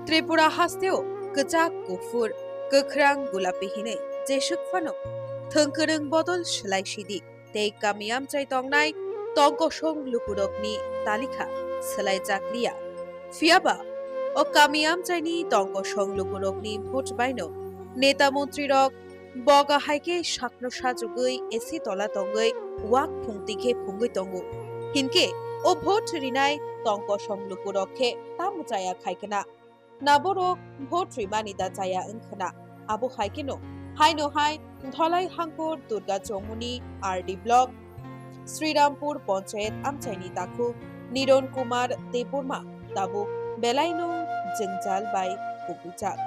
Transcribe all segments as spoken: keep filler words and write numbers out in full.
Tripura hasteo kwchak, kuphur, kwkhrang, gulapi hinwi jeswk phano thwngkwrwng bodol swlai sidi tei kami amchai tongnai tongkosong lukurokni talikha swlai chak liya. Phiyaba o kami amchaini tongkosong lukurokni vote baino neta montrirok boga hai khe sakno sajugwi A C tola tongwi wak phungti khe phungwi tongo. Hinkhe o vote rinai tongkosong lukurok khe tamo chaya khai khna? Naborok vote rimani da chaya wng khna? Abo hai kheno haino hai Dholai Hangkor Durga Chomuni R D block Srirampur Ponchayat amchaini takhuk Niron Kumar Debbarma tabuk belaino jwngjal bai kubuijak.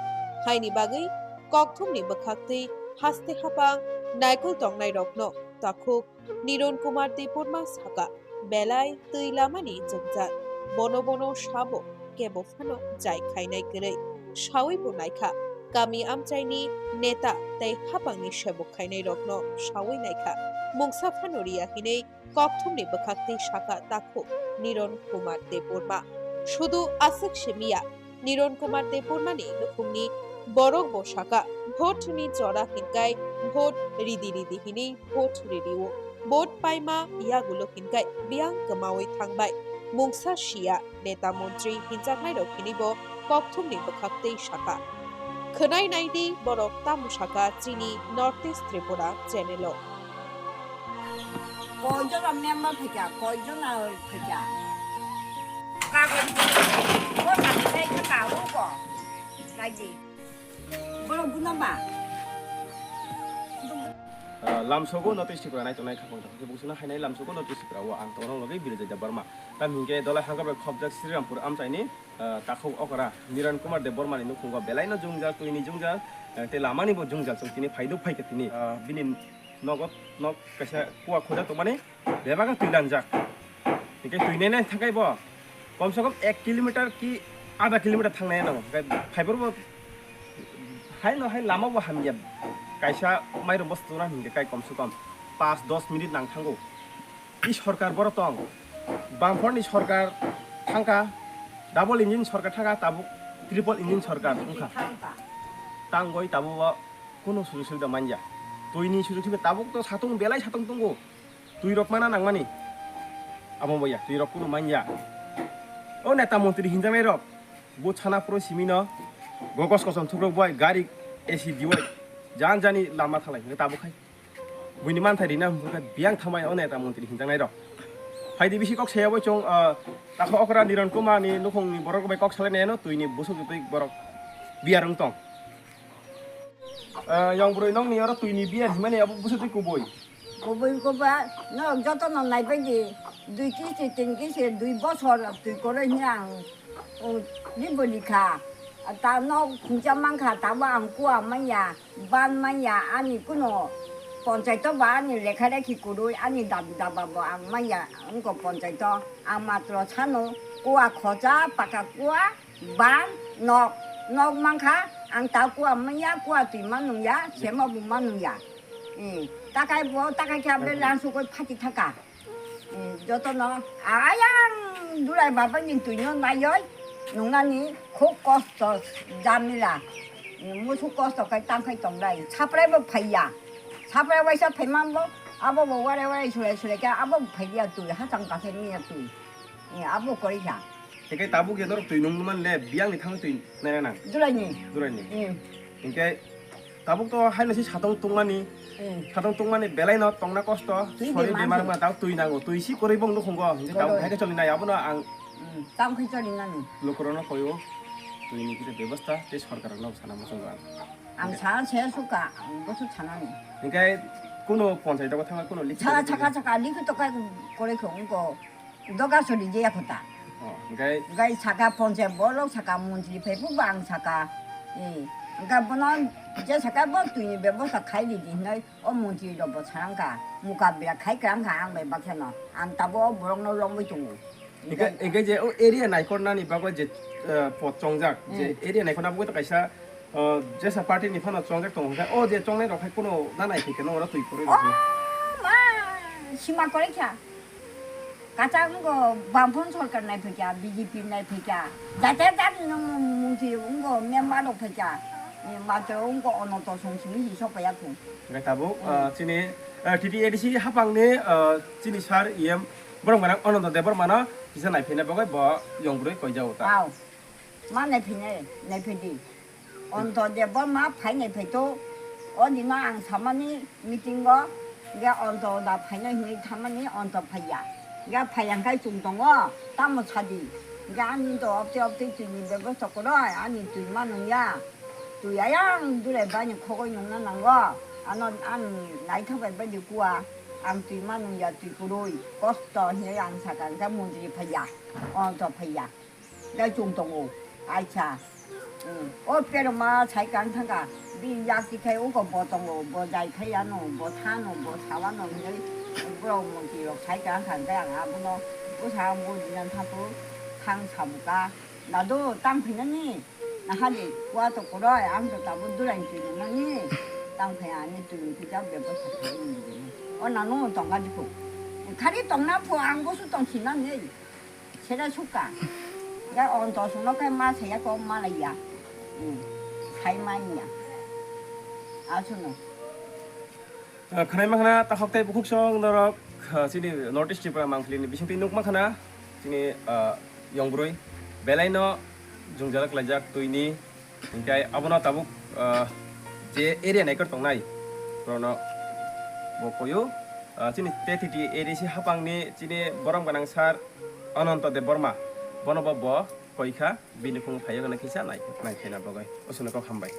Haini bagwi kokthumni bwkhaktwi haste hapang naikol tongnairokno takhuk Niron Kumar Debbarma saka, belai twi lamani jwngjal, bono bono sabo kebo phano jai khainai kwrwi sawi bo naikha. Kami amchaini neta tei hapangni sebuk khainairokno sawi naikha. Mungsa phano riya hinwi kokthumni bwkhaktwi saka takhuk Niron Kumar Debbarma. Sudu aswk simiya, Niron Kumar Debbarmani nukhungni borok bo saka, vote ni jora hinkai vote ridi ridi hinwi vote ridio. Vote paima yagulo hinkai biyang kwmawi thangbai. Mungsa siya neta montri hinjaknairok hinwi bo kokthumni bwkhaktwi saka. Khwnai naidi borok tamo saka chini North East Tripura channel o. Koijon member phaikha, koijon phaikha. Kagoj bo thani thai kha ka o ko. Kaji. Borok guna ba. Ah, lamsogo North East Tripura nai tongnai khapang tong. Bung sino hainai lamsogo North East Tripura o ang tongna logi Birijai Debbarma. Tam hinkhe Dholai Hangkor bai khopjak Srirampur amchaini, ah, takhuk okra Niran Kumar Debbarmani nukhungo belaino jwngjal, twini jwngjal, ah, tei lamani bo jwngjal chwng tini phaiduk phaikha tini. Ah, bini nogo nok kaisa kua khoja tongmani bebak twi langjak. Hinkhe twi nai nai thangkhai bo kom se kom ek kilometer ki adha kilometer thangnai ano. Hinkhe phaibar bo hai no hai lama bo hamya. Kaisa mairum bo stura hinkhe kai kom se kom pas dos minute nang thango. I sorkar boro tong. Bamphor ni sorkar thangkha, double engine sorkar thangkha, tabuk triple engine sorkar wngkha. Tangoi tabuk o kunu sujug subida manya. Twini sujug subida tabuk to satung belai satung tongo. Twi rok mana nangmani. Amo boya, twi rok kunu manya. O neta montri hinjaknai rok, bo sana poro simi no, gogos kosom thukrok bai, gari A C diwi, jan jani lama thalai, hingke tabuk hai. Buini manthai rina hwnka biyang thamai o neta montri hinjaknai rok. Phaidi bisi kok saya bo chong, ah, takho okra Niran Kumar ni nukhung ni borok bai kok salai nai no, twi ni busuk twi borok biyar wng tong. Ah, yang bwrwi nokni oro twini biya himani abo bwswtwi kubui. Kubui kuba, norok jotono naibaidi, dui kisi, tin kisi, dui bosor twi kwrwi hwnwi ang, um, riboni kha. Ta nok khungcha mankha, tabo ang kua manya, ban manya, ani kuno ponchaito ba ani lekha rekhi kwrwi, ani dabi daba bo ang manya, wngkha ponchaito. Ang matro sano, kua khocha, paka kua, ban, nok, nok mankha, ang ta kua manya, kua twi manungya, sema bo manungya. Eh, takai bo, takai khe abe lansukoi phati thaka. Eh, jotono ayang durai baba ni twino naioi, nungnani khub kosto jamila. Eh, musu kosto kai tangkai tonglai, saprai bo phaiya. Saprai waisa phaiman bo, abo bo warai warai sulai sulai khe abo bo phaiya twi, hasang kakhai niya twi. Eh, abo korikha. Hinkhe tabuk je norok twi nung man le, biyang ni thang twi nai nang. Durai ni. Durai ni. Hmm. Hinkhe tabuk to haino se satong tungmani, Hmm. satong tungmani belai no tongna kosto, Twi sori bemar bemar se. Ma tau twi nango, twi si koroi bong nukhungo, hinkhe tabuk Koroi. Hai khe choli nai, abono ang Hmm. Tam khai choli nani. Lukurok no koyo, twi ni kisa bebostha, tei sorkar no sana muchungo ang. Ang sa se suka, ang bosu sanani. Hinkhe kuno ponchayat o thangma kuno likhi Saka, tongwi saka, saka, likhi to kai koroi kho, wngko. Doga sori je ya kota. Oh, hinkhe Gai saka ponche bolok saka montri phai bu bang saka. Eh, ga bono je saka bo twi ni bebosta khai di di noi. O montri rok bo sarang ka. Muka bira khai kram ka ang bai baksa no. Ang tabo o borok no longwi tongo. Hinkhe, hinkhe je o area naikornani bagwi je, eh, pot chongjak, je Hmm. area naikorna bagwi to kaisa, eh, jesa party ni phano chongjak tongo. Hinkhe o je chongnai rok hai kuno na nai khe no oro twi kwrwi rok. Oh, ma, sima koroi kha. Kacha wngkha Bamphon sorkar naiphikha, B J P naiphikha. Jate jat nwng mungsi wngkha member rok phikha. Matro wngkha Ananto song simi si sokpaiya thung. Hingke tabuk, Hmm. ah, chini, ah, T T A D C hapangni, ah, chini sir E M borok manang Ananto Debbarmano kisa naiphaina bagwi bo yongbrwi koijao ta. Aw. Ma naiphainai, naiphai di. Anto Debbarma phainai phaito. O dino ang samani meeting o, ge Anto da phainai hinwi thamani Anto phaiya. Ge phaiya khai chwng tongo, tamo sadi. Ge ani to opte opte twini bebosta koroi, ani twi manung ya. Twi ayang dure bani khogoi nungna nango. Ano ang naithok bai badi kuwa, ang twi manung ya twi kwrwi. Kosto hinwi ang saka, ge mundri phaiya, Anto phaiya. Gai chung tongo. Aisa. Hmm. O perma sai kang thangka. Bi yak ti khai uko bo tongo. Bo jai khai ano, bo thano, bo sawano hinwi borok monti rok sai kang thangka ang abono. O sa ang bo dinan thapu thang sabuka. Dadu tang phinani. Nahali wa to koroi ang to tabu durai phinani. Tang phai ani tu pija bebosta khai ni. O nanu tongka dikho. Khari tongna pho ang bosu tong sinani. Sera suka. Ya Anto songno khe ma saya ko malaya. Hmm. Sai manya. Asuno. Ah, khwnai makhna takhok tei bukhuk song norok, ah, chini North East Tripura mangpili ni bisingtwi nuk makhna chini, ah, yongbrwi belai no jwngjal khlaijak twini. Hingke abono tabuk, ah, je area naikor tongnai, borokno bo koyo, ah, chini T T A D C hapangni chini borom gwnang sir Ananto Debbarma, bono bo, bo koikha, bini phungo phaiyo gwnang kisa nai, nai khaina bagwi. Oswkno kok hambai.